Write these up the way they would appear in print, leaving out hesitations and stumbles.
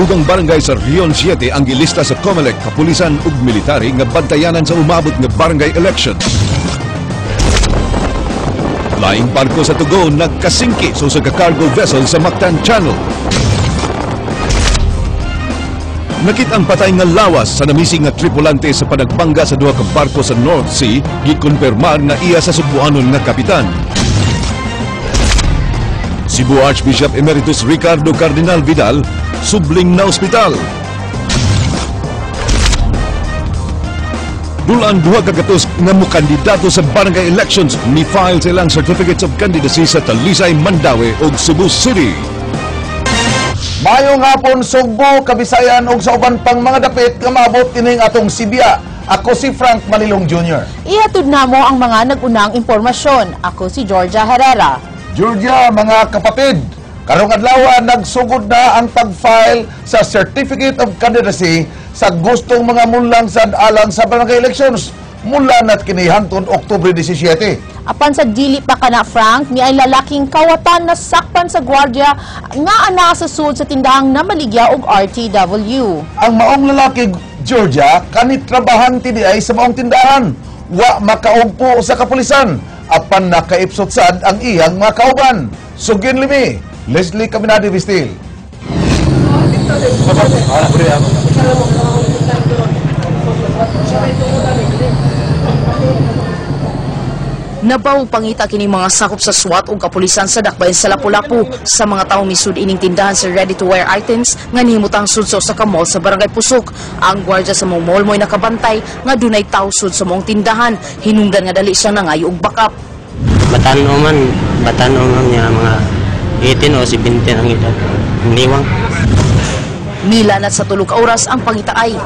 Dugang barangay sa Region 7 ang gilista sa COMELEC, kapulisan ug military nga bantayanan sa umabot nga barangay election. Laing barko sa Tugon nagkasingki sa usa ka cargo vessel sa Mactan Channel. Nakit ang patay nga lawas sa namising nga tripulante sa panagbangga sa duha ka barko sa North Sea, gikumpirmar nga iya sa Sugbuanon nga kapitan. Cebu Archbishop Emeritus Ricardo Cardinal Vidal subling na ospital. Dulaan duha ka gatos nga mokandidato sa barangay elections ni file sa ilang certificates of candidacy sa Talisay, Mandaue ug Cebu City. Maayong hapon, Sugbo, Kabisayan ug sa uban pang mga dapit nga maabot ining atong sibya. Ako si Frank Malilong Jr. Ihatod namo ang mga nag-unang impormasyon. Ako si Georgia Herrera. Georgia, mga kapatid, karong adlaw nagsugod na ang pag-file sa Certificate of Candidacy sa gustong mga mulang sa alang sa barangay elections mula na't kini hangtod Oktubre 17. Apan sa dili pa kana, Frank, miay lalaking kawatan na sakpan sa gwardiya nga ana sa sud sa tindahang namaligya og RTW. Ang maong lalaki, Georgia, kani trabahante di ay sa maong tindahan. Wa makaugpo sa kapulisan apan nakaipsot sad ang iyang mga kauban. Sugin limi, Leslie Caminade Vistil. Nabaw pangita kini mga sakop sa SWAT ug kapulisan sa dakbayan sa Lapu-Lapu sa mga tawo misud ining tindahan sa ready-to-wear items nga nihimutang sud sa usa ka mall sa Barangay Pusok. Ang gwardiya sa mong mall mo'y nakabantay nga dunay tawo sud sa mong tindahan. Hinungdan nga dali siya nangayo og backup. Batano man, batano man niya mga 18 o 17 ang edad. Niwang. Milanat sa tulo ka oras ang pangitaay.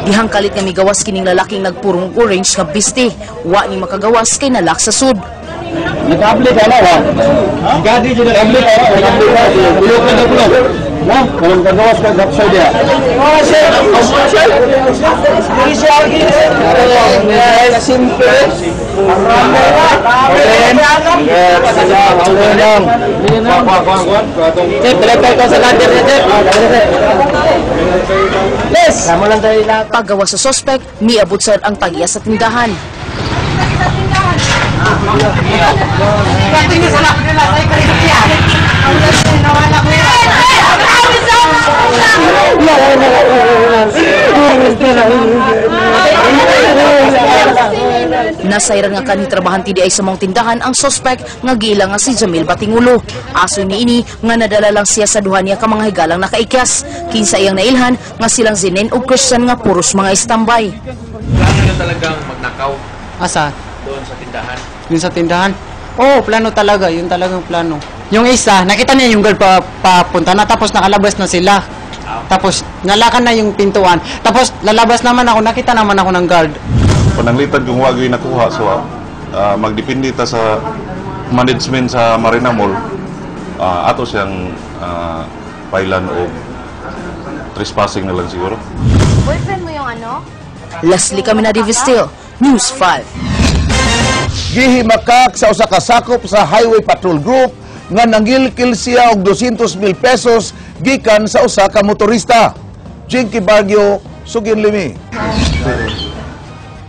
Gihangkalit nga migawas kining lalaking nagpurong og orange nga biste. Wa ni makagawas kay nalak sa sud. Nag-apply ka na, ha? Gadi dyan nag-apply ka, nag-apply ka. Pulok ka na pulok. Na? Walang kagawas ka, gapsoy diya. Paggawas sa sospek, miabot sad ang tag-iya sa tindahan. Nasayran nga kanhi trabahante di ay sa mong tindahan ang sospek nga giila nga si Jamil Batingulo. Aso niini nga nadala lang siya sa duha niya ka mga higalang nakaikyas. Kinsa iyang nailhan nga silang Zenen ug Christian nga puros mga istambay. Plano na talagang magnakaw? Asa? Doon sa tindahan? Yun sa tindahan? Oo, plano talaga. Yun talagang plano. Yung isa, nakita niya yung girl papunta na, tapos nakalabas na sila. Tapos, nalakan na yung pintuan. Tapos, lalabas naman ako, nakita naman ako ng guard. Pananglitan kung wag yung nakuha, so magdepende ta sa management sa Marina Mall, ato siyang pailan o trespassing na lang siguro. Boyfriend mo yung ano? Leslie Caminade Vistil, News 5. Gihimakak sa usa ka sakop sa Highway Patrol Group nga nangilkil siya og 200,000 pesos gikan sa usa ka motorista. Jinky Bargio, sugin limi.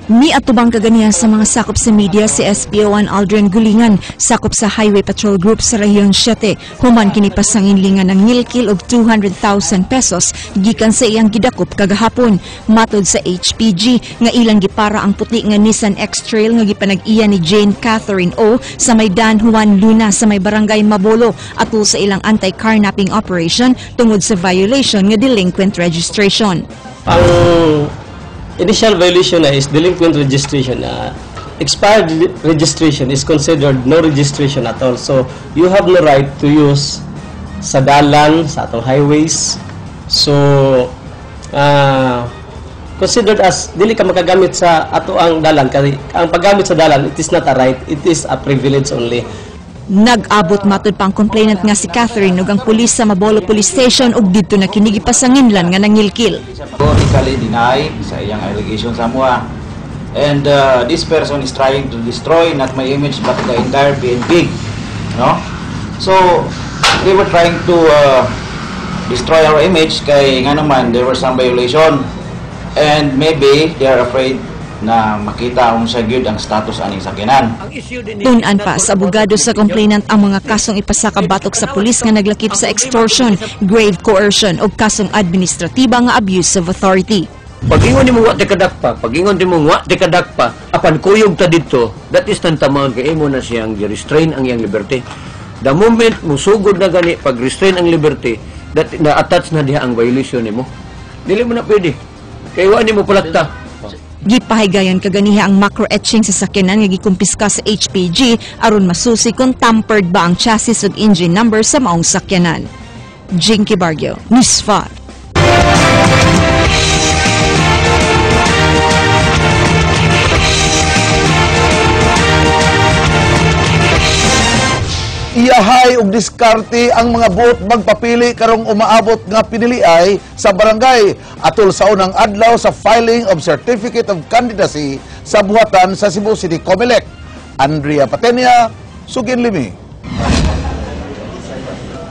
Miatubang kaganiya sa mga sakop sa media si SPO1 Aldrin Gulingan, sakop sa Highway Patrol Group sa Rehiyon 7. Human kini pasanginlingan ng ngilkil og 200,000 pesos gikan sa iyang gidakop kagahapon. Matod sa HPG nga ilang gipara ang puti nga Nissan X-Trail nga gipanag-iya ni Jane Catherine O sa may Dan Juan Luna sa may barangay Mabolo atol sa ilang anti-carnapping operation tungod sa violation nga delinquent registration. Ang initial violation na is delinquent registration. Expired registration is considered no registration at all. So, you have no right to use sa dalan, sa atong highways. So, considered as dili ka makagamit sa ato ang dalan. Kay ang paggamit sa dalan, it is not a right, it is a privilege only. Nag-abot matud pa ang complainant nga si Catherine ug ang pulis sa Mabolo Police Station ug didto na kini gipasanginlan nga nangilkil. Categorically deny sa iyang allegation sa amoa. And this person is trying to destroy not my image but the entire PNP. No? So, they were trying to destroy our image kay nga naman there were some violation. And maybe they are afraid na makita kung sa gyud ang status aning sakyanan. Tun-an pa sa abogado sa complainant ang mga kasong ipasaka batok sa pulis nga naglakip sa extortion, grave coercion ug kasong administratiba nga abuse of authority. Pag ingon nimo wa kadakpa, pag ingon nimo wa kadakpa, apan kuyog ta didto, that is tantamount kay imo na siyang gi-restrain ang iyang liberty. The moment musugod na gani pag restrain ang liberty, that na-attach na diha ang violation nimo. Dili mo na pwede. Kay wa nimo palakta. Gipahigayon kaganiha ang macro etching sa sakyanan nga gikumpiska sa HPG aron masusi kung tampered ba ang chassis ug engine number sa maong sakyanan. Jinky Barrio, News 5. Iyahay og diskarte ang mga buot magpapili karong umaabot nga piniliay sa barangay atol sa unang adlaw sa filing of Certificate of Candidacy sa buhatan sa Cebu City Comelec. Andrea Patenia, Sugin Limi.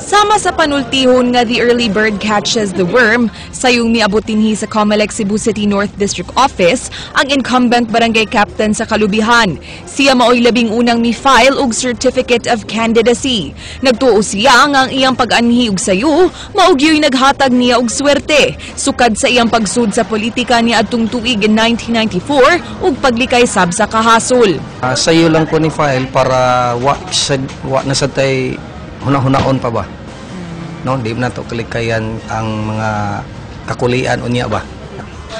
Sama sa panultihon nga the early bird catches the worm, sayong miabot dinhi sa Comelec Cebu City North District Office ang incumbent barangay captain sa Kalubihan. Siya maoy 11 mi-file og Certificate of Candidacy. Nagtuo siya nga ang iyang pag-anhi og sayo, mao gyoy naghatag niya og swerte. Sukad sa iyang pagsud sa politika niadtong tuig in 1994 ug paglikay sab sa kahasol. Sayo lang ko ni file para wa, sad, wa na sad tay huna-hunaon pa ba. No, di na to kalikayan ang mga kakulian unya ba.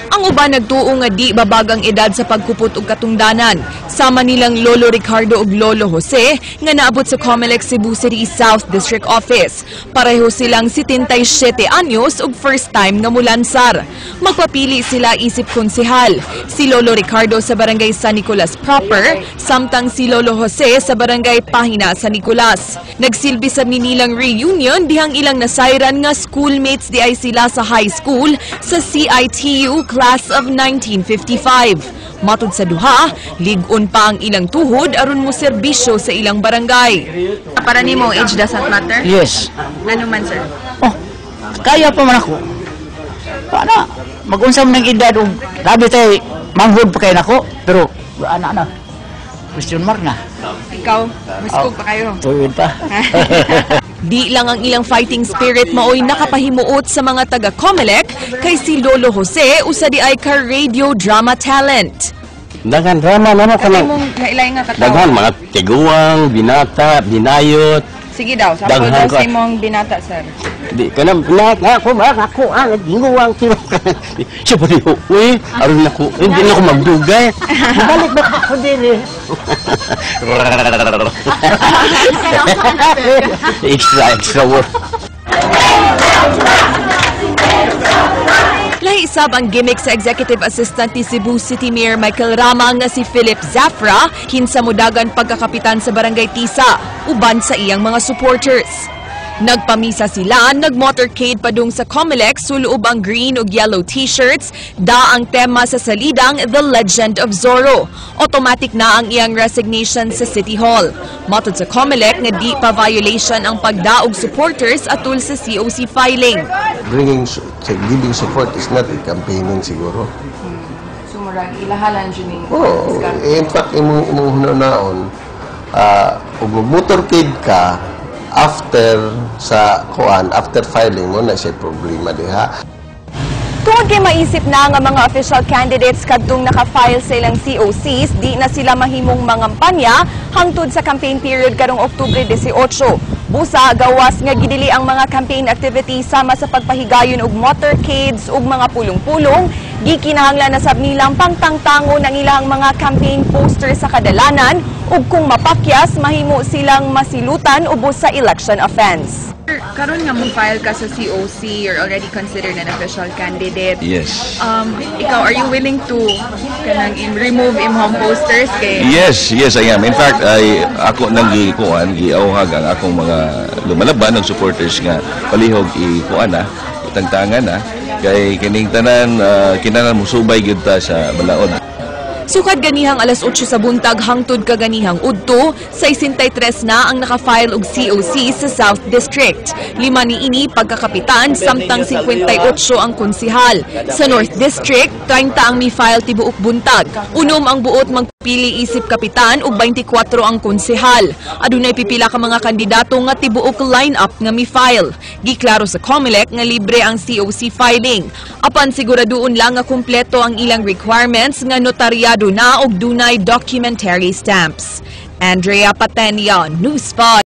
Ang uban nagtuo nga di babag ang edad sa pagkupot og katungdanan. Sama nilang Lolo Ricardo ug Lolo Jose nga naabot sa Comelec Cebu City South District Office. Pareho silang 77 anyos ug first time nga mulansar. Magpapili sila isip konsehal. Si Lolo Ricardo sa Barangay San Nicolas proper, samtang si Lolo Jose sa Barangay Pahina San Nicolas. Nagsilbi sa nilang reunion dihang ilang nasayran nga schoolmates di ay sila sa high school sa CITU Class of 1955. Matod sa duha, lig-on pa ang ilang tuhod aron mo serbisyo sa ilang barangay. Para nimo, age doesn't matter? Yes. Ano man, sir? Oh, kaya pa man ako. Ana, mag-unsa man ng edad og labi tay manghod pa kay nako, pero ana na. Question mark na. Ikaw, muskog pa kayo. Tuwid pa. Di lang ang ilang fighting spirit maoy nakapahimuot sa mga taga Comelec kay si Lolo Jose usa di ay ka radio drama talent. Daghan drama na mo kanang Lailay nga katawo. daghan mga tiguang, binata, binayot. Sige daw, sample Daghan daw ka. sa imong binata, sir. Di ka na na na ako ma ako ah tiguang tiro. Siya pa di uy, aron nako, hindi na ako magdugay. Balik ba ako diri? Extra extra work. Lahi sab ang gimmick sa executive assistant ni Cebu City Mayor Michael Rama nga si Philip Zafra, kinsa modagan pagkakapitan sa Barangay Tisa, uban sa iyang mga supporters. Nagpamisa sila, nagmotorcade padung sa Comelec, suloob ang green ug yellow t-shirts, da ang tema sa salidang The Legend of Zorro. Automatic na ang iyang resignation sa City Hall. Matod sa Comelec nga di pa violation ang pagdaog supporters atul sa COC filing. Bringing, giving support is not a campaigning siguro. So, murag, ilahalan dyan yung Oo, in fact, imong hunaon, ug motorcade ka, after sa kuan, after filing mo na siya problema diha. Tungod kay maisip na nga mga official candidates kadtong naka-file sa ilang COCs, di na sila mahimong mangampanya hangtod sa campaign period karong Oktubre 18. Busa gawas nga gidili ang mga campaign activities sama sa pagpahigayon og motorcades ug mga pulong-pulong, gikinahanglan na sab nilang pangtangtango ng ilang mga campaign poster sa kadalanan ug kung mapakyas mahimo silang masilutan ubos sa election offense. Karon nga mo file ka sa COC, you're already considered an official candidate. Yes. Ikaw, are you willing to kanang remove imong posters kay Yes, I am. In fact, ay ako nang gikuan, giawhag ang akong mga lumalaban ng supporters nga palihog ikuan na, itangtangan na kay kining tanan kinanan musubay gyud ta sa balaod. Sukad ganihang alas 8 sa buntag hangtod kaganihang udto, 63 na ang nakafile og COC sa South District. 5 niini pagkakapitan, samtang 58 ang konsihal. Sa North District, 30 ang mi-file tibuok buntag. 6 ang buot magpili isip kapitan ug 24 ang konsehal. Adunay pipila ka mga kandidato nga tibuok line-up nga mi-file. Giklaro sa COMELEC nga libre ang COC filing. Apan siguraduon lang nga kumpleto ang ilang requirements nga notaryado na og dunay documentary stamps. Andrea Patenia, News 5.